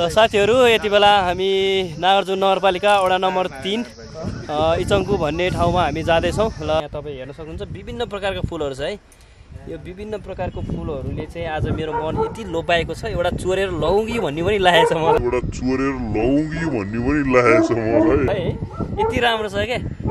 साथीहरू यति बेला हामी नागार्जुन नगरपालिका वडा नम्बर 3 इचङ्कु भन्ने ठाउँमा हामी जाँदैछौँ ल। यहाँ तपाईँ हेर्न सक्नुहुन्छ विभिन्न प्रकारका फुलहरू छ है। यो विभिन्न प्रकारको फुलहरूले चाहिँ आज मेरो मन यति लोपाएको छ, एउटा चोरेर लौँगी भन्ने पनि लागेको छ मलाई है। यति राम्रो छ क्या।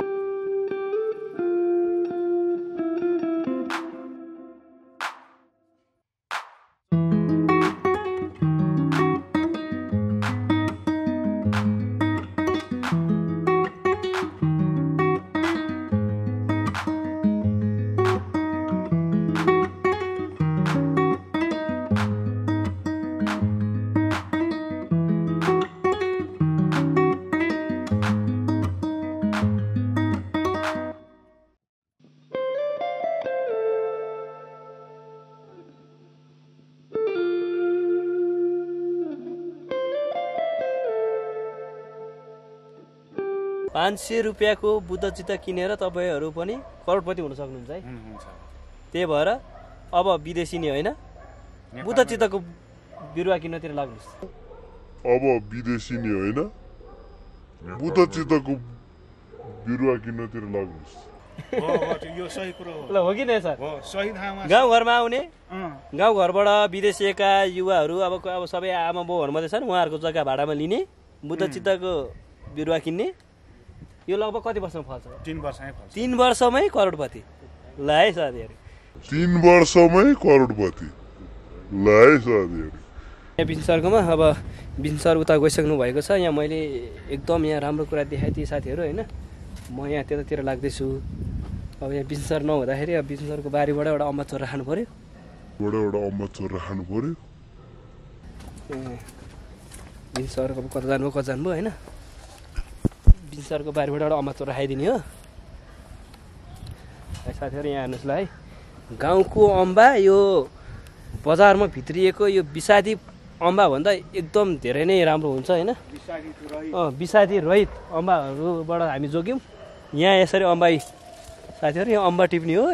500 रुपियाँको बुद्ध चित्त किनेर तपाईहरू पनि करोडपति हुन सक्नुहुन्छ है। त्यही भएर अब विदेशी नि होइन, बुद्ध चित्तको बिरुवा किन्नतिर लाग्नुहोस्। यो सही कुरा हो। ल हो कि नै सर? हो, सही ठाउँमा गाउँघरमा आउने गाउँघरबाट विदेशीका युवाहरू अब सबै आमा बाउहरू मात्रै छन्, उहाँहरूको जग्गा भाडामा लिने बुद्ध चित्तको बिरुवा किन्ने। यो लगभग कति वर्षमा फल्छ? 3 वर्षमै फल्छ। 3 वर्षमै करोडपति। ल है साथीहरू, 3 वर्षमै करोडपति। ल है साथीहरू। यहाँ विष्णु सरकोमा अब विष्णु सर उता गइसक्नु भएको छ। यहाँ मैले एकदम यहाँ राम्रो कुरा देखाएँ ती साथीहरू होइन। म यहाँ त्यतातिर लाग्दैछु। अब यहाँ विष्णु सर नहुँदाखेरि अब विष्णु सरको बारीबाट एउटा अम्बा चोर राख्नु पर्यो। विष्णु सरको कता जानुभयो होइन। विष्णु सरको बारीबाट एउटा अम्बा चोर राखाइदिने हो। साथीहरू यहाँ हेर्नुहोस् ल है, गाउँको अम्बा यो बजारमा भित्रिएको यो विषादी अम्बा भन्दा एकदम धेरै नै राम्रो हुन्छ होइन। विषादी रहित अम्बाहरूबाट हामी जोग्यौँ। यहाँ यसरी अम्बाई साथीहरू, यहाँ अम्बा टिप्ने हो,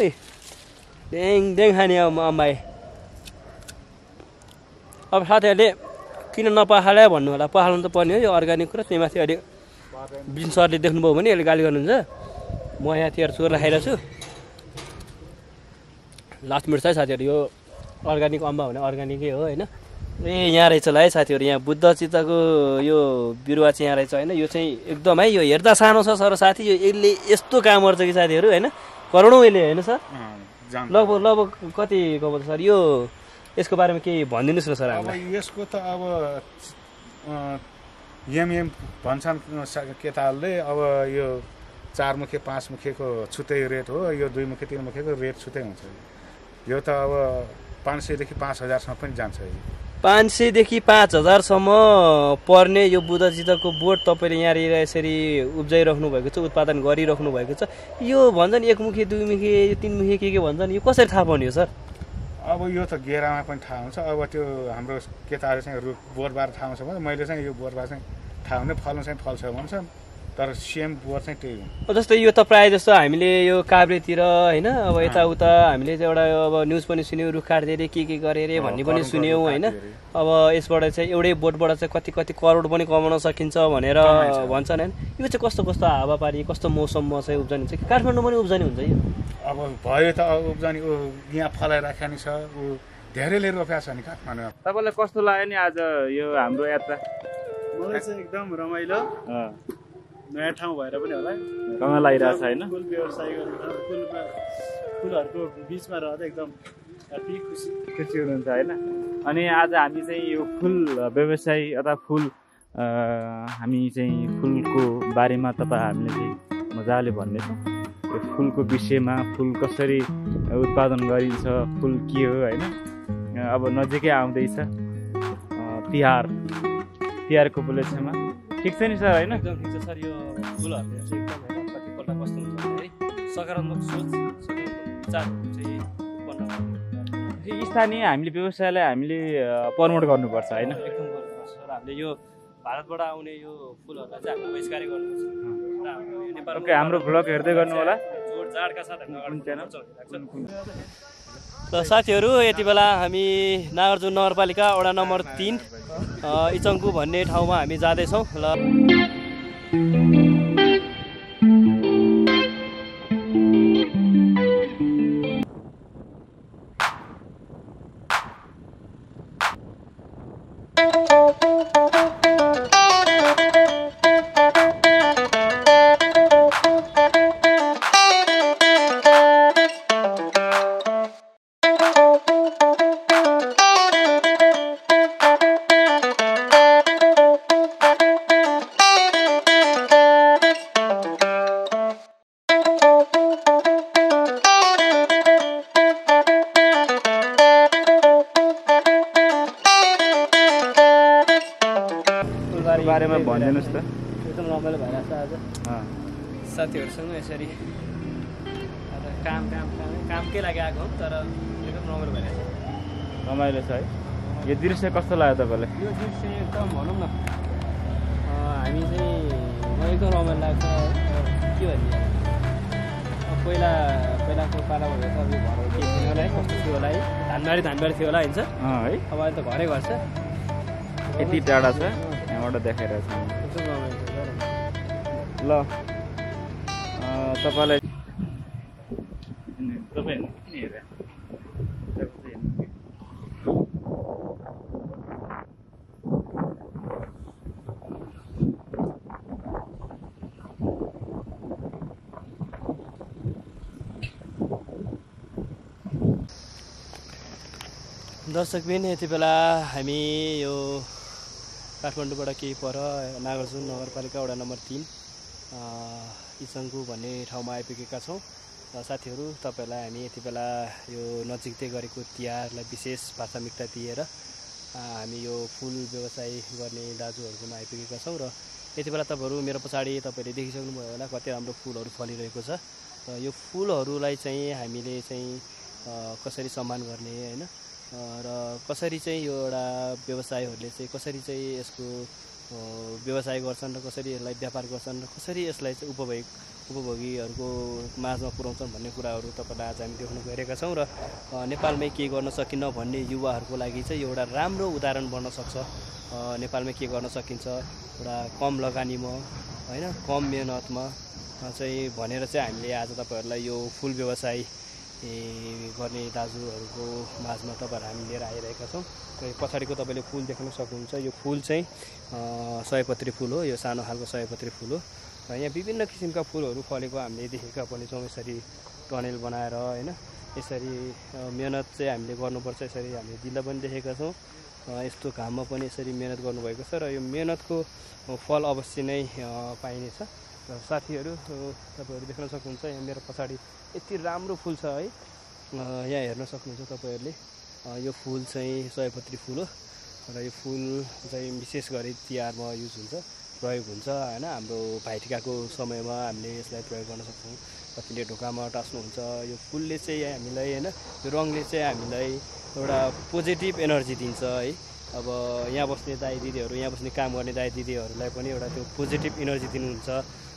ड्याङ ड्याङ खाने अम्बाई। अब साथीहरूले किन नपखाले भन्नु होला, पखाल्नु त पर्ने हो, यो अर्ग्यानिक कुरा। त्यही माथि अहिले विष्णु सरले देख्नुभयो भने यसले गाली गर्नुहुन्छ। म यहाँ त्यहाँ चोर राखेर छु। लास्ट मिनट छ है साथीहरू, यो अर्ग्यानिक अम्बा भने अर्ग्यानिकै हो होइन। ए यहाँ रहेछ ल है साथीहरू, यहाँ बुद्ध चित्तको यो बिरुवा चाहिँ यहाँ रहेछ होइन। यो चाहिँ एकदम है, यो हेर्दा सानो छ सर साथी, यो यसले यस्तो काम गर्छ कि साथीहरू होइन। करोडौँ यसले होइन सर? लगभग कति कमाउँछ सर? यो यसको बारेमा केही भनिदिनुहोस् न सर। अब यसको त अब एम भन्छन् केटाहरूले। अब यो 4 मुखे 5 मुखेको छुट्टै रेट हो, यो 2 मुखे 3 मुखेको रेट छुट्टै हुन्छ। यो त अब 500 देखि 5000 पनि जान्छ। 500 देखि 5000 पर्ने यो बुद्ध चित्तको बोट तपाईँले यहाँनिर यसरी उब्जाइराख्नु भएको छ, उत्पादन गरिराख्नु भएको छ। यो भन्छन् 1 मुखे 2 मुखे 3 मुखे के भन्छन्, यो कसरी थाहा पाउने हो सर? अब यो त गेरामा पनि थाहा हुन्छ। अब त्यो हाम्रो केटाहरू चाहिँ बोटबार थाहा हुन्छ भने मैले चाहिँ यो बोटबार चाहिँ थाहा हुने, फल्नु चाहिँ फल्छ भन्छ, तर सेम बोट चाहिँ त्यही हो। जस्तै यो त प्रायः जस्तो हामीले यो काभ्रेतिर होइन, अब यताउता हामीले चाहिँ एउटा अब न्युज पनि सुन्यौँ, रुख काट्दै अरे के गरे अरे भन्ने पनि सुन्यौँ होइन। अब यसबाट चाहिँ एउटै बोटबाट चाहिँ कति करोड पनि कमाउन सकिन्छ भनेर भन्छन् होइन। यो चाहिँ कस्तो हावापानी, कस्तो मौसममा चाहिँ उब्जनी हुन्छ कि काठमाडौँ पनि उब्जनी हुन्छ यो? अब भयो त उब्जनी, यहाँ फलाइराख्ने छ, धेरैले रोपेको छ नि काठमाडौँ। तपाईँलाई कस्तो लाग्यो नि आज यो हाम्रो यात्रा? मलाई चाहिँ एकदम रमाइलो, नयाँ ठाउँ भएर पनि होला रमाइलो लागिरहेको छ होइन। फुल व्यवसाय गर्नु, फुलहरूको बिचमा रहँदा एकदम खुसी हुनुहुन्छ होइन। अनि आज हामी चाहिँ यो फुल व्यवसाय अथवा फुल हामी चाहिँ फुलको बारेमा हामीले चाहिँ मजाले भन्दैछौँ। यो फुलको विषयमा, फुल कसरी उत्पादन गरिन्छ, फुल के हो होइन। अब नजिकै आउँदैछ तिहारको उपलक्ष्यमा। ठिक छ नि सर होइन? एकदम ठिक छ सर। यो फुलहरूले चाहिँ एकदम होइन कतिपल्ट कस्तो हुन्छ भन्दाखेरि सकारात्मक सोच, सकारात्मक विचार चाहिँ उत्पन्न गर्नु। स्थानीय हामीले व्यवसायलाई हामीले प्रमोट गर्नुपर्छ होइन। एकदम गर्नुपर्छ सर। हामीले यो भारतबाट आउने यो फुलहरूलाई चाहिँ हामीले बहिष्कार गर्नुपर्छ। हाम्रो भ्लग हेर्दै गर्नु होला। जोडजाडका साथ ल साथीहरू, यति बेला हामी नागार्जुन नगरपालिका वडा नम्बर 3 इचङ्कु भन्ने ठाउँमा हामी जाँदैछौँ ल। बारेमा भनिदिनुहोस् त। एकदम रमाइलो भइरहेछ आज साथीहरूसँग यसरी कामकै लागि आएको हो तर एकदम रमाइलो भइरहेछ। रमाइलो छ है। यो दृश्य कस्तो लाग्यो तपाईँलाई? यो दृश्य एकदम भनौँ न हामी चाहिँ मलाई एकदम रमाइलो लाग्छ। के भन्ने पहिलाको पाला भनेर त अब यो घरहरू केही थिएन होला है, कस्तो थियो होला है, धानबारी थियो होला हिँड्छ है। अब अहिले त घरै घर छ, यति टाढा छ यहाँबाट देखाइरहेको छ। एकदम रमाइलो छ ल तपाईँलाई दर्शकबिन यति बेला हामी यो काठमाडौँबाट केही पर नागार्जुन नगरपालिका वडा नम्बर 3 इचङ्कु भन्ने ठाउँमा आइपुगेका छौँ। साथीहरू तपाईँहरूलाई हामी यति बेला यो नजिकै गरेको तिहारलाई विशेष प्राथमिकता दिएर हामी यो फुल व्यवसाय गर्ने दाजुहरूकोमा आइपुगेका छौँ। र यति बेला तपाईँहरू मेरो पछाडि तपाईँहरूले देखिसक्नुभयो होला कति राम्रो फुलहरू फलिरहेको छ। र यो फुलहरूलाई चाहिँ हामीले चाहिँ कसरी सम्मान गर्ने होइन र कसरी चाहिँ यो एउटा व्यवसायहरूले चाहिँ कसरी चाहिँ यसको व्यवसाय गर्छन् र कसरी यसलाई व्यापार गर्छन् र कसरी यसलाई चाहिँ उपभोगीहरूको माझमा पुर्याउँछन् भन्ने कुराहरू तपाईँलाई आज हामी देख्न गइरहेका छौँ। र नेपालमै के गर्न सकिन्न भन्ने युवाहरूको लागि चाहिँ एउटा राम्रो उदाहरण बन्न सक्छ। नेपालमै के गर्न सकिन्छ एउटा कम लगानीमा होइन कम मेहनतमा चाहिँ भनेर चाहिँ हामीले आज तपाईँहरूलाई यो फुल व्यवसाय गर्ने दाजुहरूको माझमा तपाईँहरू हामी लिएर आइरहेका छौँ। पछाडिको तपाईँले फुल देख्न सक्नुहुन्छ। यो फुल चाहिँ सयपत्री फुल हो। यो सानो खालको सयपत्री फुल हो र यहाँ विभिन्न किसिमका फुलहरू फलेको हामीले देखेका पनि छौँ। यसरी टनेल बनाएर होइन यसरी मेहनत चाहिँ हामीले गर्नुपर्छ। यसरी हामीले दिँदा पनि देखेका छौँ। यस्तो घाममा पनि यसरी मेहनत गर्नुभएको छ र यो मेहनतको फल अवश्य नै पाइनेछ। र साथीहरू तपाईँहरू देख्न सक्नुहुन्छ यहाँ मेरो पछाडि यति राम्रो फुल छ है। यहाँ हेर्न सक्नुहुन्छ तपाईँहरूले यो फुल चाहिँ सयपत्री फुल हो र यो फुल चाहिँ विशेष गरी तिहारमा युज हुन्छ, प्रयोग हुन्छ होइन। हाम्रो भाइटिकाको समयमा हामीले यसलाई प्रयोग गर्न सक्छौँ। कतिले ढोकामा टास्नुहुन्छ। यो फुलले चाहिँ हामीलाई होइन यो रङले चाहिँ हामीलाई एउटा पोजिटिभ एनर्जी दिन्छ है। अब यहाँ बस्ने दाइ दिदीहरू, यहाँ बस्ने काम गर्ने दाइ दिदीहरूलाई पनि एउटा त्यो पोजिटिभ एनर्जी दिनुहुन्छ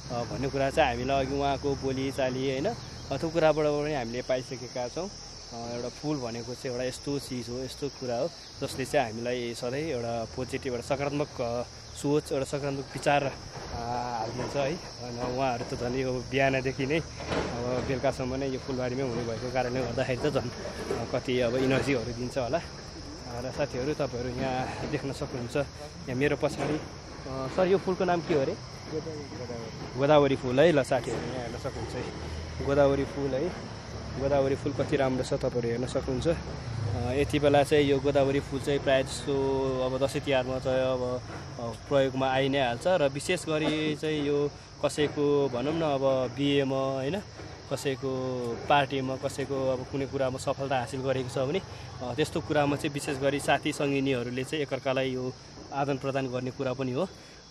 भन्ने कुरा चाहिँ हामीलाई अघि उहाँको बोलीचाली होइन त्यो कुराबाट पनि हामीले पाइसकेका छौँ। एउटा फुल भनेको चाहिँ एउटा यस्तो चिज हो, यस्तो कुरा हो जसले चाहिँ हामीलाई सधैँ एउटा पोजिटिभ एउटा सकारात्मक सोच एउटा सकारात्मक विचार हालिदिन्छ है। अनि उहाँहरू त झन् यो बिहानदेखि नै अब बेलुकासम्म नै यो फुलबारीमै हुनुभएको कारणले गर्दाखेरि त झन् कति अब इनर्जीहरू दिन्छ होला। र साथीहरू तपाईँहरू यहाँ देख्न सक्नुहुन्छ यहाँ मेरो पछाडि सर यो फुलको नाम के हो अरे? गोदावरी फुल है। ल साथीहरू यहाँ हेर्न सक्नुहुन्छ गोदावरी फुल है। गोदावरी फुल कति राम्रो छ तपाईँहरू हेर्न सक्नुहुन्छ। यति बेला चाहिँ यो गोदावरी फुल चाहिँ प्रायः जस्तो अब दसैँ तिहारमा चाहिँ अब प्रयोगमा आइ नै हाल्छ। र विशेष गरी चाहिँ यो कसैको भनौँ न अब बिहेमा होइन कसैको पार्टीमा कसैको अब कुनै कुरामा सफलता हासिल गरेको छ भने त्यस्तो कुरामा चाहिँ विशेष गरी साथी सङ्गिनीहरूले चाहिँ एकअर्कालाई यो आदान प्रदान गर्ने कुरा पनि हो।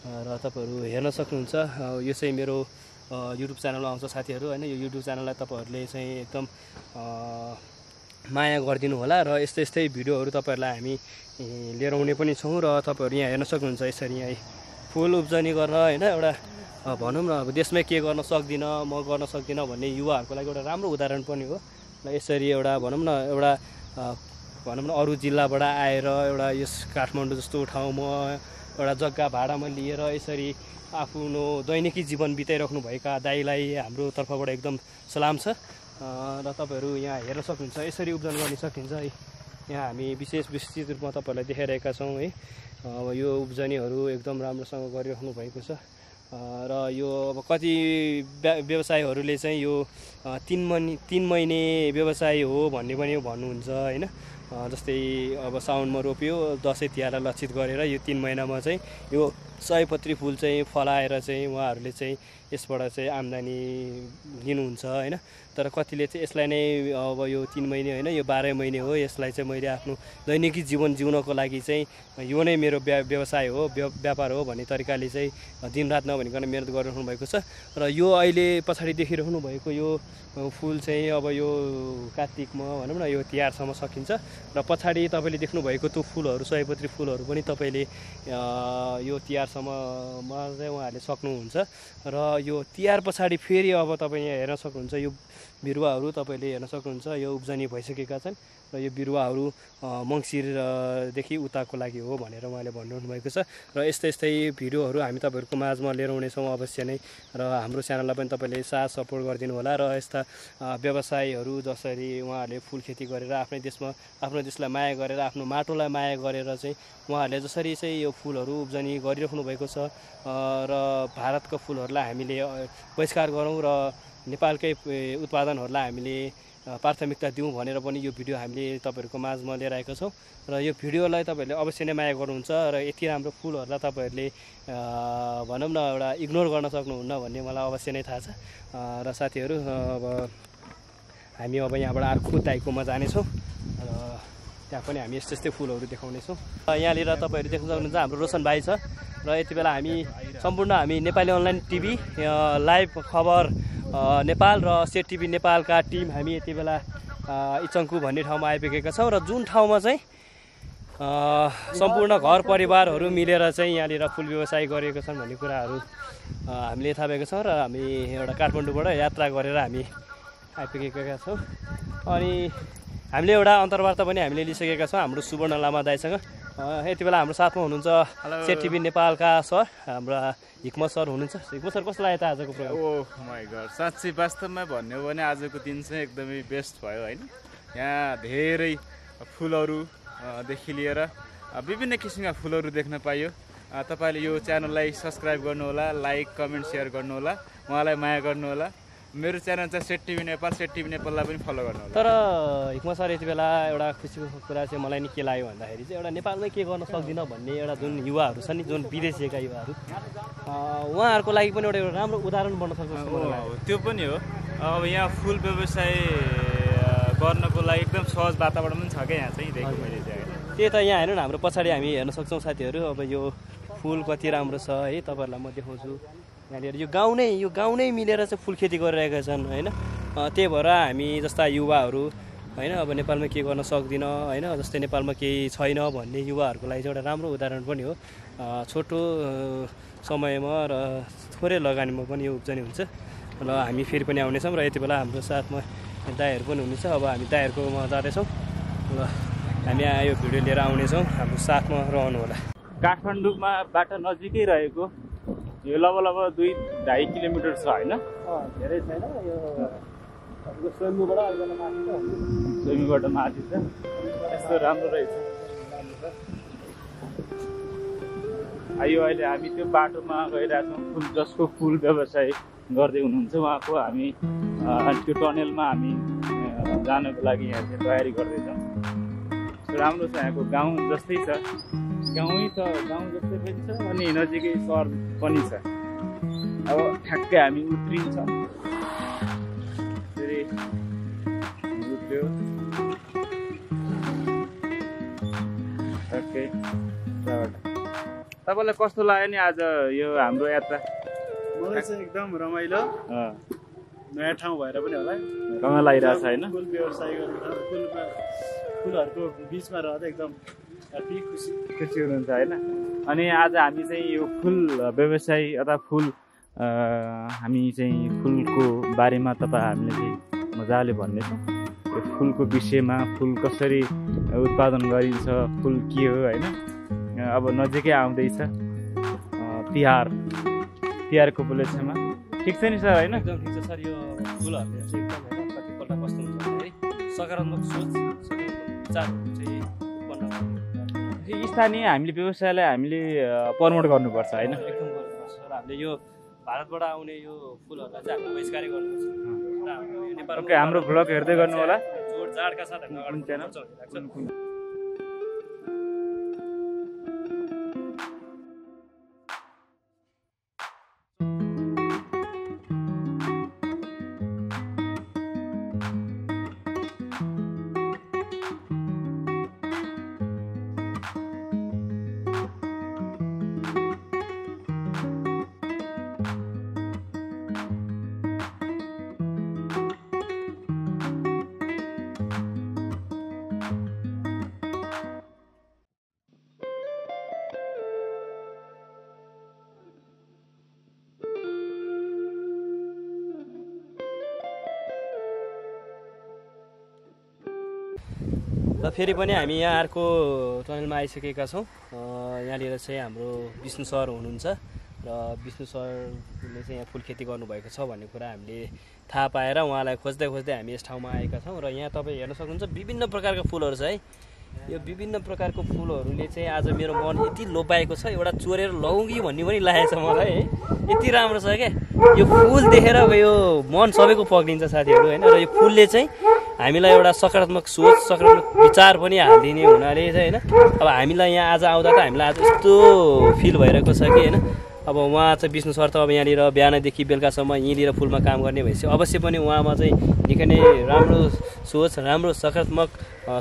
र तपाईँहरू हेर्न सक्नुहुन्छ यो चाहिँ मेरो युट्युब च्यानलमा आउँछ साथीहरू होइन। यो युट्युब च्यानललाई तपाईँहरूले चाहिँ एकदम माया गरिदिनु होला र यस्तै यस्तै भिडियोहरू तपाईँहरूलाई हामी लिएर आउने पनि छौँ। र तपाईँहरू यहाँ हेर्न सक्नुहुन्छ यसरी यहाँ फुल उब्जनी गर्न होइन एउटा भनौँ न अब देशमै के गर्न सक्दिनँ म गर्न सक्दिनँ भन्ने युवाहरूको लागि एउटा राम्रो उदाहरण पनि हो। र यसरी एउटा भनौँ न एउटा भनौँ न अरू जिल्लाबाट आएर एउटा यस काठमाडौँ जस्तो ठाउँमा एउटा जग्गा भाडामा लिएर यसरी आफ्नो दैनिकी जीवन बिताइराख्नुभएका दाइलाई हाम्रो तर्फबाट एकदम सलाम छ। र तपाईँहरू यहाँ हेर्न सक्नुहुन्छ, यसरी उब्जनी गर्न सकिन्छ है। यहाँ हामी विस्तृत रूपमा तपाईँहरूलाई देखाइरहेका छौँ है। अब यो उब्जनीहरू एकदम राम्रोसँग गरिराख्नु भएको छ। र यो अब कति व्यवसायहरूले चाहिँ यो 3 महिने व्यवसाय हो भन्ने पनि भन्नुहुन्छ होइन। जस्तै अब साउनमा रोप्यो, दसैँ तिहारलाई लक्षित गरेर यो 3 महिनामा चाहिँ यो सयपत्री फुल चाहिँ फलाएर चाहिँ उहाँहरूले चाहिँ यसबाट चाहिँ आम्दानी लिनुहुन्छ होइन। तर कतिले चाहिँ यसलाई नै अब यो 3 महिने होइन, यो 12 महिने हो, यसलाई चाहिँ मैले आफ्नो दैनिकी जीवन जिउनको लागि चाहिँ यो नै मेरो व्यवसाय हो, व्यापार हो भन्ने तरिकाले चाहिँ दिनरात नभनिकन मेहनत गरिराख्नु भएको छ। र यो अहिले पछाडि देखिराख्नु भएको यो फुल चाहिँ अब यो कार्तिकमा भनौँ न यो तिहारसम्म सकिन्छ। र पछाडि तपाईँले देख्नुभएको त्यो फुलहरू, सयपत्री फुलहरू पनि तपाईँले यो तिहारसम्ममा चाहिँ उहाँहरूले सक्नुहुन्छ। र यो तिहार पछाडि फेरि अब तपाईँ यहाँ हेर्न सक्नुहुन्छ, यो बिरुवाहरू तपाईँले हेर्न सक्नुहुन्छ, यो उब्जनी भइसकेका छन्। र यो बिरुवाहरू मङ्सिरदेखि उताको लागि हो भनेर उहाँले भन्नु भएको छ। र यस्तै भिडियोहरू हामी तपाईँहरूको माझमा लिएर आउनेछौँ अवश्य नै। र हाम्रो च्यानललाई पनि तपाईँले साथ सपोर्ट गरिदिनु होला। र यस्ता व्यवसायहरू जसरी उहाँहरूले फुल खेती गरेर आफ्नो देशलाई माया गरेर, आफ्नो माटोलाई माया गरेर चाहिँ उहाँहरूले जसरी चाहिँ यो फुलहरू उब्जनी गरिराख्नु भएको छ। र भारतको फुलहरूलाई हामीले बहिष्कार गरौँ र नेपालकै उत्पादनहरूलाई हामीले प्राथमिकता दिउँ भनेर पनि यो भिडियो हामीले तपाईँहरूको माझमा लिएर आएका छौँ। र यो भिडियोलाई तपाईँहरूले अवश्य नै माया गर्नुहुन्छ। र यति राम्रो फुलहरूलाई तपाईँहरूले भनौँ न एउटा इग्नोर गर्न सक्नुहुन्न भन्ने मलाई अवश्य नै थाहा छ। र साथीहरू अब हामी अब यहाँबाट अर्को दाइकोमा जानेछौँ। र त्यहाँ पनि हामी यस्तै फुलहरू देखाउनेछौँ। यहाँनिर तपाईँहरू देख्न सक्नुहुन्छ हाम्रो रोशन भाइ छ। र यति बेला हामी नेपाली अनलाइन टिभी लाइभ खबर नेपाल र सेट टिभी नेपालका टिम हामी यति बेला इचङ्कु भन्ने ठाउँमा आइपुगेका छौँ। र जुन ठाउँमा चाहिँ सम्पूर्ण घर परिवारहरू मिलेर चाहिँ यहाँनिर फुल व्यवसाय गरेका छन् भन्ने कुराहरू हामीले थाहा पाएका छौँ। र हामी एउटा काठमाडौँबाट यात्रा गरेर हामी आइपुगेका छौँ। अनि हामीले एउटा अन्तर्वार्ता पनि हामीले लिइसकेका छौँ हाम्रो सुवर्ण लामा दाइसँग। यति बेला हाम्रो साथमा हुनुहुन्छ सेट टिभी नेपालका सर, हाम्रा हिक्मत सर हुनुहुन्छ। हिक्मत सर, कस्तो लाग्यो त आजको प्रोग्राम? ओह माइ गॉड, साँच्चै वास्तवमा भन्यो भने आजको दिन चाहिँ एकदमै बेस्ट भयो होइन। यहाँ धेरै फुलहरूदेखि लिएर विभिन्न किसिमका फुलहरू देख्न पाइयो। तपाईँले यो च्यानललाई सब्सक्राइब गर्नुहोला, लाइक कमेन्ट सेयर गर्नुहोला, उहाँलाई माया गर्नुहोला। मेरो च्यानल चाहिँ set TV Nepal, set TV नेपाललाई पनि फलो गर्नुहोला। तर हिक्मत सर, यति बेला एउटा खुसीको कुरा चाहिँ मलाई नि के लाग्यो भन्दाखेरि चाहिँ एउटा नेपालमै के गर्न सक्दिनँ भन्ने एउटा जुन युवाहरू छन् नि, जुन विदेशीका युवाहरू, उहाँहरूको लागि पनि एउटा राम्रो उदाहरण बन्न सक्छ। त्यो पनि हो। अब यहाँ फुल व्यवसाय गर्नको लागि एकदम सहज वातावरण पनि छ क्या यहाँ चाहिँ, देखेको मैले चाहिँ। त्यही त यहाँ हेर्नु न, हाम्रो पछाडि हामी हेर्न सक्छौँ साथीहरू। अब यो फुल कति राम्रो छ है, तपाईँहरूलाई म देखाउँछु। यहाँनिर यो गाउँ नै मिलेर चाहिँ फुल खेती गरिरहेका छन् होइन। त्यही भएर हामी जस्ता युवाहरू होइन, अब नेपालमा के गर्न सक्दिनँ होइन, जस्तै नेपालमा केही छैन भन्ने युवाहरूको लागि चाहिँ एउटा राम्रो उदाहरण पनि हो। छोटो समयमा र थोरै लगानीमा पनि यो उब्जनी हुन्छ। र हामी फेरि पनि आउनेछौँ। र यति बेला हाम्रो साथमा दाइहरू पनि हुनुहुन्छ। अब हामी दाइहरूकोमा जाँदैछौँ र हामी यो भिडियो लिएर आउनेछौँ। हाम्रो साथमा रहनु होला। काठमाडौँबाट नजिकै रहेको यो लगभग 2-2.5 किलोमिटर छ होइन। धेरै छैन, यो स्वयम्भूबाट माथि छ। यस्तो राम्रो रहेछ। यो अहिले हामी त्यो बाटोमा गइरहेछौँ जसको फुल व्यवसाय गर्दै हुनुहुन्छ उहाँको। हामी त्यो टनेलमा हामी जानको लागि यहाँ चाहिँ तयारी गर्दैछौँ। राम्रो छ, यहाँको गाउँ जस्तै छ, गाउँ जस्तै पनि छ अनि नजिकै सहर पनि छ। अब ठ्याक्कै हामी उत्रिन्छौँ। फेरि उत्रियो ठ्याक्कै। तपाईँलाई कस्तो लाग्यो नि आज यो हाम्रो यात्रा? मलाई चाहिँ एकदम रमाइलो, नयाँ ठाउँ भएर पनि होला रमाइलो लागिरहेछ होइन। फुल व्यवसाय गर्नु, फुलहरूको बिचमा रहँदा एकदम खुसी हुनुहुन्छ होइन। अनि आज हामी चाहिँ यो फुल व्यवसाय अथवा फुल हामी चाहिँ फुलको बारेमा हामीले चाहिँ मजाले भन्नेछौँ। र यो फुलको विषयमा फुल कसरी उत्पादन गरिन्छ, फुल के हो होइन। अब नजिकै आउँदैछ तिहारको उपलक्ष्यमा। ठिक छ नि सर होइन? एकदम ठिक छ सर। यो फुलहरूले चाहिँ एकदम होइन कतिपल्ट कस्तो हुन्छ भन्दाखेरि सकारात्मक सोच सकारात्मक विचारहरू चाहिँ उत्पन्न गर्नु स्थानीय हामीले व्यवसायलाई हामीले प्रमोट गर्नुपर्छ होइन। एकदम गर्नुपर्छ सर। हामीले यो भारतबाट आउने यो फुलहरूलाई चाहिँ हामीले बहिष्कार गर्नुपर्छ र हाम्रो यो नेपालको हाम्रो भ्लग हेर्दै गर्नु होला। जोडजाडका साथ हामी अगाडि बढ्नुपर्छ भन्ने लाग्छ। र फेरि पनि हामी यहाँ अर्को टनलमा आइसकेका छौँ। यहाँनिर चाहिँ हाम्रो विष्णु सर हुनुहुन्छ र विष्णु सरले चाहिँ यहाँ फुल खेती गर्नुभएको छ भन्ने कुरा हामीले थाहा पाएर उहाँलाई खोज्दै खोज्दै हामी यस ठाउँमा आएका छौँ। र यहाँ तपाईँ हेर्न सक्नुहुन्छ विभिन्न प्रकारका फुलहरू छ है। यो विभिन्न प्रकारको फुलहरूले चाहिँ आज मेरो मन यति लोभ्याएको छ, एउटा चोरेर लौँ कि भन्ने पनि लागेको छ मलाई है। यति राम्रो छ क्या यो फुल देखेर यो मन सबैको पक्रिन्छ साथीहरू होइन। र यो फुलले चाहिँ हामीलाई एउटा सकारात्मक सोच सकारात्मक विचार पनि हालिदिने हुनाले चाहिँ होइन अब हामीलाई यहाँ आज आउँदा त हामीलाई आज यस्तो फिल भइरहेको छ कि होइन। अब उहाँ चाहिँ विष्णु सर त अब यहाँनिर बिहानदेखि बेलुकासम्म यहीँनिर फुलमा काम गर्ने भएपछि अवश्य पनि उहाँमा चाहिँ निकै नै राम्रो सोच राम्रो सकारात्मक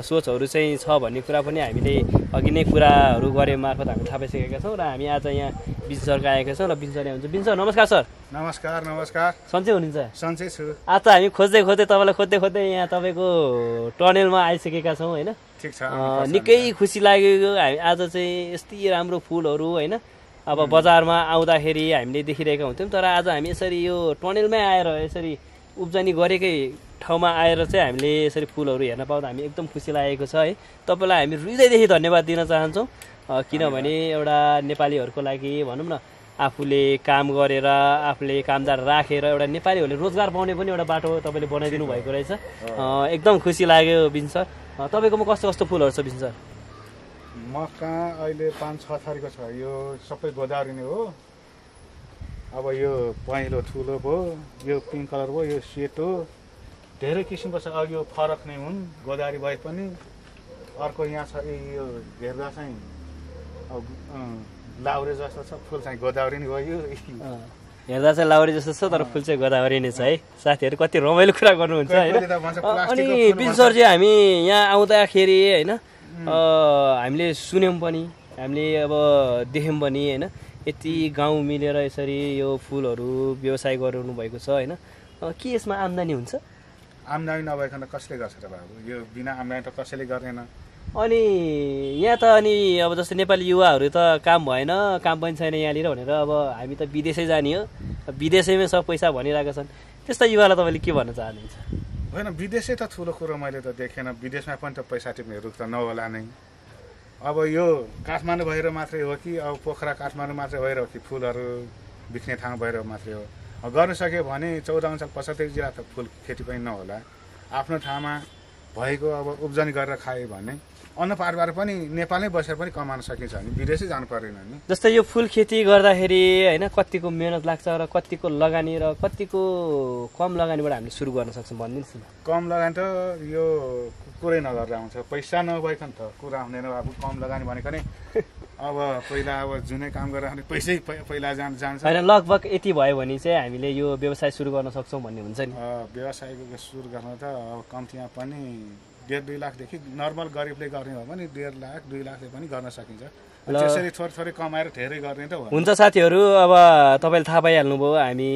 सोचहरू चाहिँ छ भन्ने कुरा पनि हामीले अघि नै कुराहरू गरे मार्फत हामी थाहा पाइसकेका छौँ। र हामी आज यहाँ विष्णु सरका आएका छौँ र विष्णु सर हुन्छ। विष्णु सर नमस्कार सर। नमस्कार नमस्कार। सन्चै हुनुहुन्छ? सन्चै छु। आज त हामी खोज्दै तपाईँलाई खोज्दै यहाँ तपाईँको टनेलमा आइसकेका छौँ होइन। ठिक छ। निकै खुसी लाग्यो हामी आज चाहिँ यस्तै राम्रो फुलहरू होइन अब बजारमा आउँदाखेरि हामीले देखिरहेका हुन्थ्यौँ। तर आज हामी यसरी यो टनेलमै आएर यसरी उब्जनी गरेकै ठाउँमा आएर चाहिँ हामीले यसरी फुलहरू हेर्न पाउँदा हामी एकदम खुसी लागेको छ है। तपाईँलाई हामी हृदयदेखि धन्यवाद दिन चाहन्छौँ किनभने एउटा नेपालीहरूको लागि भनौँ न आफूले काम गरेर आफूले कामदार राखेर एउटा नेपालीहरूले रोजगार पाउने पनि एउटा बाटो तपाईँले बनाइदिनु भएको रहेछ। एकदम खुसी लाग्यो विष्णु सर। तपाईँकोमा कस्तो कस्तो फुलहरू छ विष्णु सर? म कहाँ अहिले 5-6 थरीको छ। यो सबै गोदावरी नै हो। अब यो पहेँलो ठुलो भयो, यो पिङ्क कलर भयो, यो सेतो धेरै किसिमको छ। अब यो फरक नै हुन् गोदावरी भए पनि। अर्को यहाँ छ यो हेर्दा चाहिँ अब लाउरे जस्तो छ, फुल चाहिँ गोदावरी नै भयो। हेर्दा चाहिँ लाउरे जस्तो छ तर फुल चाहिँ गोदावरी नै छ है। साथीहरू कति रमाइलो कुरा गर्नुहुन्छ होइन। अनि विष्णु सर चाहिँ हामी यहाँ आउँदाखेरि होइन हामीले सुन्यौँ पनि हामीले अब देख्यौँ पनि होइन यति गाउँ मिलेर यसरी यो फुलहरू व्यवसाय गरिरहनु भएको छ होइन। के यसमा आम्दानी हुन्छ? आम्दानी नभइकन कसले गर्छ र बाबु? यो बिना आम्दानी त कसैले गर्दैन। अनि यहाँ त अनि अब जस्तै नेपाली युवाहरू त काम भएन काम पनि छैन यहाँनिर भनेर अब हामी त विदेशै जाने हो, विदेशैमै सब पैसा भनिरहेका छन्। त्यस्ता युवालाई तपाईँले के भन्न चाहनुहुन्छ? होइन विदेशै त ठुलो कुरो मैले त देखेन। विदेशमा पनि त पैसा टिप्ने रुख त नहोला नै। अब यो काठमाडौँ भएर मात्रै हो कि अब पोखरा काठमाडौँ मात्रै भएर हो कि फुलहरू बिक्ने ठाउँ भएर मात्रै हो? गर्न सक्यो भने 14 अञ्चल 75 जिल्ला त फुल खेती पनि नहोला। आफ्नो ठाउँमा भएको अब उब्जनी गरेर खायो भने अन्न पारबाट पनि नेपालमै बसेर पनि कमाउन सकिन्छ भने विदेशै जानु परेन नि। जस्तै यो फुल खेती गर्दाखेरि होइन कतिको मेहनत लाग्छ र कतिको लगानी र कतिको कम लगानीबाट हामीले सुरु गर्न सक्छौँ भनिदिनुहोस् न। कम लगानी त यो कुरै नगरेर आउँछ। पैसा नभइकन त कुरा हुँदैन बाबु। कम लगानी भनेको नै अब पहिला अब जुनै काम गरेर पैसै पहिला जान्छ होइन। लगभग यति भयो भने चाहिँ हामीले यो व्यवसाय सुरु गर्न सक्छौँ भन्ने हुन्छ नि। व्यवसाय सुरु गर्न त अब कम्तीमा पनि 1.5-2 लाखदेखि नर्मल गरिबले गर्ने हो भने 1.5 लाख 2 लाखले पनि गर्न सकिन्छ। त्यसरी थोरै थोरै कमाएर धेरै गर्ने त हो। हुन्छ साथीहरू अब तपाईँले थाहा पाइहाल्नुभयो हामी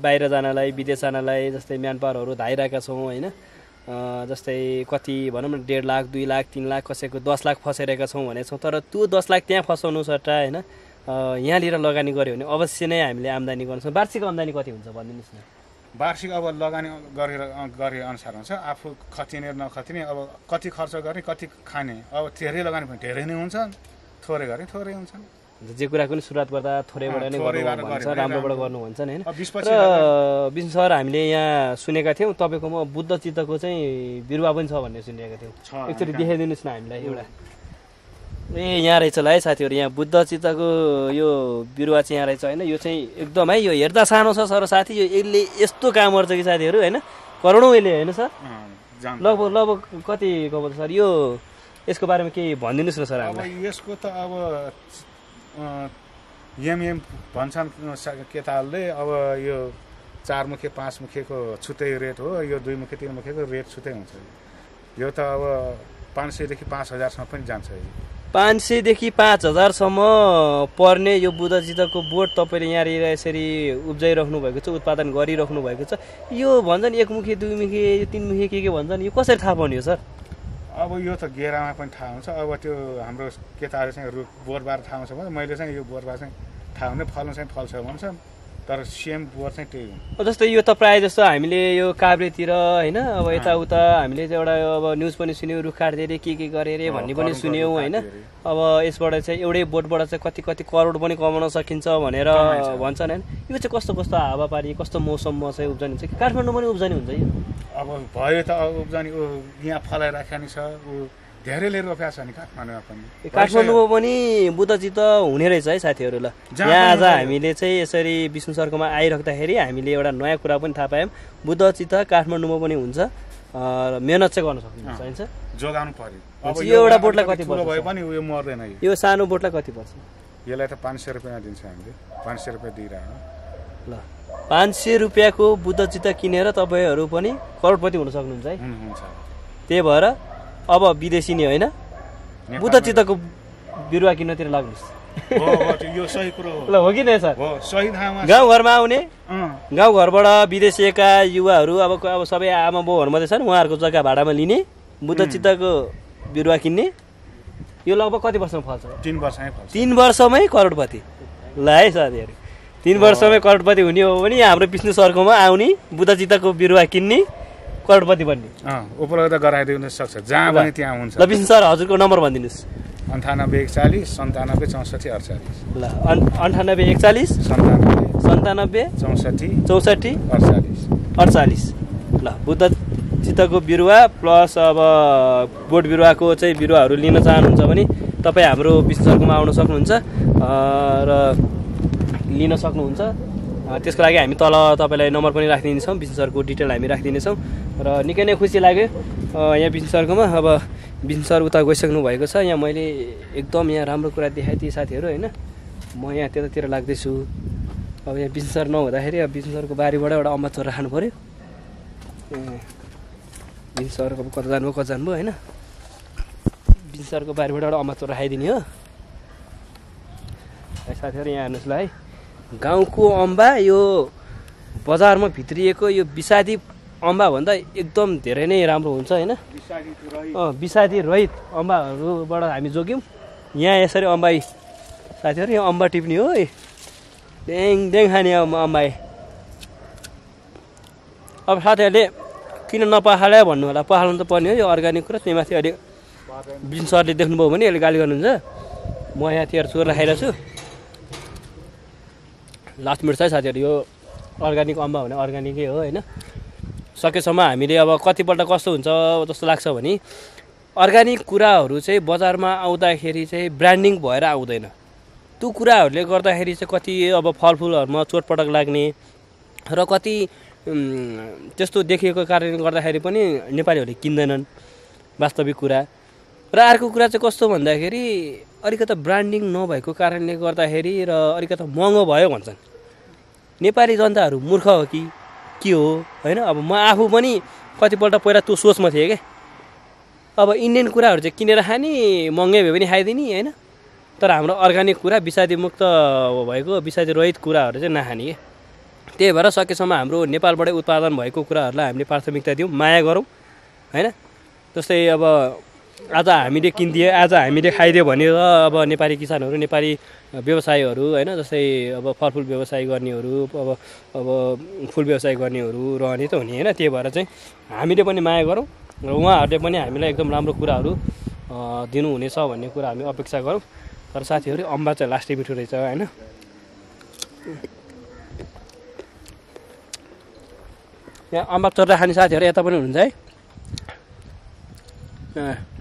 बाहिर जानलाई विदेश जानलाई जस्तै म्यान पावरहरू धाइरहेका छौँ होइन। जस्तै कति भनौँ न 1.5 लाख 2 लाख 3 लाख कसैको 10 लाख फसाइरहेका छौँ भनेको छौँ। तर त्यो 10 लाख त्यहाँ फसाउनु सट्टा होइन यहाँनिर लगानी गऱ्यो भने अवश्य नै हामीले आम्दानी गर्न सक्छौँ। वार्षिक आम्दानी कति हुन्छ भनिदिनुहोस् न? वार्षिक अब लगानी गरे अनुसार हुन्छ आफू खटिने नखटिने अब कति खर्च गर्ने कति खाने अब धेरै लगानी भने धेरै नै हुन्छ थोरै गरे थोरै हुन्छ जे कुरा पनि सुरुवात गर्दा थोरैबाट नै गर्नु भन्छ राम्रोबाट गर्नु भन्छ नि हैन र विष्णु सर हामीले यहाँ सुनेका थियौँ तपाईँकोमा बुद्ध चित्तको चाहिँ बिरुवा पनि छ भन्ने सुनेका थियौँ एकचोटि देखाइदिनुहोस् न हामीलाई एउटा यहाँ रहेछ ल है साथीहरू यहाँ बुद्ध चित्तको यो बिरुवा चाहिँ यहाँ रहेछ होइन यो चाहिँ एकदम है यो हेर्दा सानो छ सर साथी यो यसले यस्तो काम गर्छ कि साथीहरू होइन करोडौँ यसले होइन सर लगभग कतिको पर्छ सर यो यसको बारेमा केही भनिदिनुहोस् न सर हामीलाई यसको त अब एमएम भन्छन् केटाहरूले अब यो 4 मुखे 5 मुखेको छुट्टै रेट हो यो 2 मुखे 3 मुखेको रेट छुट्टै हुन्छ यो त अब 500 देखि 5000 सम्म पनि जान्छ 500 देखि 5000 सम्म पर्ने यो बुद्ध चित्तको बोट तपाईँले यहाँनिर यसरी उब्जाइराख्नु भएको छ उत्पादन गरिराख्नु भएको छ यो भन्छन् 1 मुखे 2 मुखे 3 मुखे के भन्छन् यो कसरी थाहा पाउने हो सर अब यो त गेरामा पनि थाहा हुन्छ अब त्यो हाम्रो केटाहरू चाहिँ बोटबार थाहा हुन्छ भने मैले चाहिँ यो बोटबार चाहिँ थाहा हुँदै फल्नु चाहिँ फल्छ भन्छ तर सेम बोट चाहिँ त्यही हो जस्तै यो त प्रायः जस्तो हामीले यो काभ्रेतिर होइन अब यताउता हामीले चाहिँ एउटा अब न्युज पनि सुन्यौँ रुख काट्दै अरे के गरे अरे भन्ने पनि सुन्यौँ होइन अब यसबाट चाहिँ एउटै बोटबाट चाहिँ कति करोड पनि कमाउन सकिन्छ भनेर भन्छन् होइन यो चाहिँ कस्तो हावापानी कस्तो मौसममा चाहिँ उब्जनी हुन्छ काठमाडौँ पनि उब्जनी हुन्छ यो अब भयो त उब्जनी यहाँ फलाइराखेको छ धेरैले रोपेको छ नि काठमाडौँमा पनि काठमाडौँमा पनि बुद्ध चित्त हुने रहेछ है साथीहरू ल यहाँ आज हामीले चाहिँ यसरी विष्णु सरकोमा आइराख्दाखेरि हामीले एउटा नयाँ कुरा पनि थाहा पायौँ बुद्ध चित्त काठमाडौँमा पनि हुन्छ मेहनत चाहिँ गर्न सक्नुहुन्छ जोगाउनु पर्यो यो एउटा बोटलाई कति पर्छ भए पनि उयो मर्दैन यो सानो बोटलाई कति पर्छ यसलाई त 500 रुपियाँ दिन्छ हामीले 500 रुपियाँ दिइरहेको ल 500 रुपियाँको बुद्ध चित्त किनेर तपाईँहरू पनि करोडपति हुन सक्नुहुन्छ है हुन्छ त्यही भएर अब विदेशी नि होइन बुद्ध चित्तको बिरुवा किन्नतिर लाग्नुहोस् यो सही कुरो हो ल हो कि नै सर हो सही ठाउँमा गाउँघरमा आउने गाउँघरबाट विदेशीका युवाहरू अब सबै आमा बाउहरू मात्रै छन् उहाँहरूको जग्गा भाडामा लिने बुद्ध चित्तको बिरुवा किन्ने यो लगभग कति वर्षमा फल्छ 3 वर्षमै फल्छ 3 वर्षमै करोडपति ल है साथीहरू 3 वर्षमै करोडपति हुने हो भने हाम्रो विष्णु सरकोमा आउने बुद्ध चित्तको बिरुवा किन्ने करोडपति बन्ने उपलब्ध गराइदिन सक्छ जहाँ पनि त्यहाँ हुन्छ ल विष्णु सर हजुरको नम्बर भनिदिनुहोस् 98 41 97 64 48 ल 98 41 97 64 64 48 48 ल बुद्ध चित्तको बिरुवा प्लस अब बोट बिरुवाको चाहिँ बिरुवाहरू लिन चाहनुहुन्छ भने तपाईँ हाम्रो विष्णु सरकोमा आउन सक्नुहुन्छ र लिन सक्नुहुन्छ त्यसको लागि हामी तल तपाईँलाई नम्बर पनि राखिदिनेछौँ विष्णु सरको डिटेल हामी राखिदिनेछौँ र निकै नै खुसी लाग्यो यहाँ विष्णु सरकोमा अब विष्णु सर उता गइसक्नु भएको छ यहाँ मैले एकदम यहाँ राम्रो कुरा देखाइदिएँ साथीहरू होइन म यहाँ त्यतातिर लाग्दैछु अब यहाँ विष्णु सर नहुँदाखेरि अब विष्णु सरको बारीबाट एउटा अम्बा चोर राख्नु पऱ्यो विष्णु सरको कता जानुभयो होइन विष्णु सरको बारीबाट एउटा अम्बा चोर राखाइदिने हो साथीहरू यहाँ हेर्नुहोस् ल है गाउँको अम्बा यो बजारमा भित्रिएको यो विषादी अम्बा भन्दा एकदम धेरै नै राम्रो हुन्छ होइन विषादी रहित अम्बाहरूबाट हामी जोग्यौँ यहाँ यसरी अम्बा साथीहरू यहाँ अम्बा टिप्ने हो ड्याङ खाने अम्बा अब साथीहरूले किन नपखाले भन्नु होला पखाल्नु त पर्ने हो यो अर्ग्यानिक कुरा त्यही माथि अहिले विष्णु सरले देख्नुभयो भने यसले गाली गर्नुहुन्छ म यहाँ त्यहाँ चोर राखेर छु लास्ट मिनट छ साथीहरू यो अर्ग्यानिक अम्बा भने अर्ग्यानिकै हो होइन सकेसम्म हामीले अब कतिपल्ट कस्तो हुन्छ जस्तो लाग्छ भने अर्ग्यानिक कुराहरू चाहिँ बजारमा आउँदाखेरि चाहिँ ब्रान्डिङ भएर आउँदैन त्यो कुराहरूले गर्दाखेरि चाहिँ कति अब फलफुलहरूमा चोटपटक लाग्ने र कति त्यस्तो देखिएको कारणले गर्दाखेरि पनि नेपालीहरूले किन्दैनन् वास्तविक कुरा र अर्को कुरा चाहिँ कस्तो भन्दाखेरि अलिकता ब्रान्डिङ नभएको कारणले गर्दाखेरि र अलिकता महँगो भयो भन्छन् नेपाली जनताहरू मूर्ख हो कि के हो होइन अब म आफू पनि कतिपल्ट पहिला त्यो सोचमा थिएँ क्या अब इन्डियन कुराहरू चाहिँ किनेर खाने महँगै भए पनि खाइदिने होइन तर हाम्रो अर्ग्यानिक कुरा विषादी मुक्त भएको विषादी रहित कुराहरू चाहिँ नखाने क्या त्यही भएर सकेसम्म हाम्रो नेपालबाटै उत्पादन भएको कुराहरूलाई हामीले प्राथमिकता दिउँ माया गरौँ होइन जस्तै अब आज हामीले किनिदिए आज हामीले खाइदियो भने अब नेपाली किसानहरू नेपाली व्यवसायीहरू होइन जस्तै अब फलफुल व्यवसाय गर्नेहरू अब फुल व्यवसाय गर्नेहरू रहने त हुने होइन त्यही भएर चाहिँ हामीले पनि माया गरौँ र उहाँहरूले पनि हामीलाई एकदम राम्रो कुराहरू दिनुहुनेछ भन्ने कुरा हामी अपेक्षा गरौँ तर साथीहरू अम्बा चाहिँ लास्टै मिठो रहेछ होइन यहाँ अम्बा चर्दा खाने साथीहरू यता पनि हुनुहुन्छ है